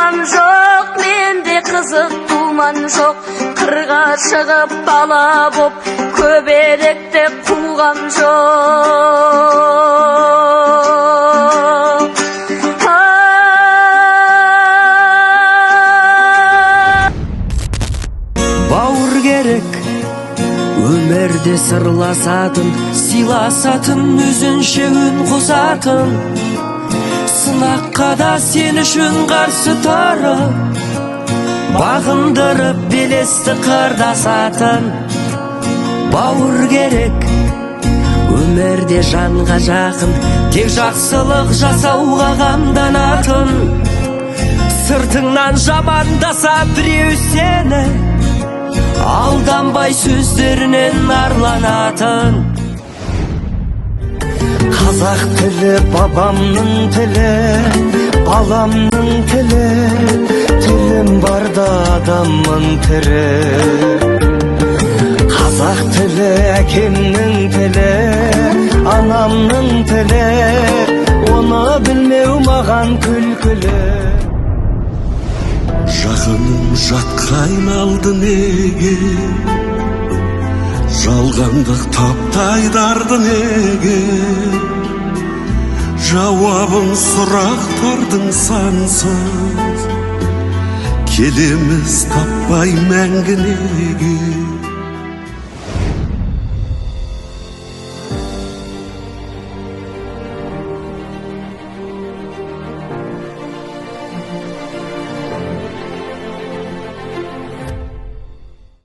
думан жоқ, менде қызық думан жоқ. Қырға шығып бала боп, көбелекті қуғам жоқ. Бауыр керек өмірде сырласатын, сыйласатын, өзінше үн қосатын, сынаққа да сен үшін қарсы тұрып, бағындырып белесті қырдасатын. Бауыр керек өмірде жанға жақын, тек жақсылық жасауға қамданатын. Сыртыңнан жамандаса біреу сені, алданбай сөздерінен арланатын. Қазақ тілі бабамның тілі, баламның тілі, тілім барда адаммын тірі. Қазақ тілі әкемнің тілі, анамның тілі, оны білмеу маған күлкілі. Жақыным жатқа айналды неге? Жалғандық таптайды арды неге? Жауабын сұрақтардың сансыз, келеміз таппай мәңгі неге?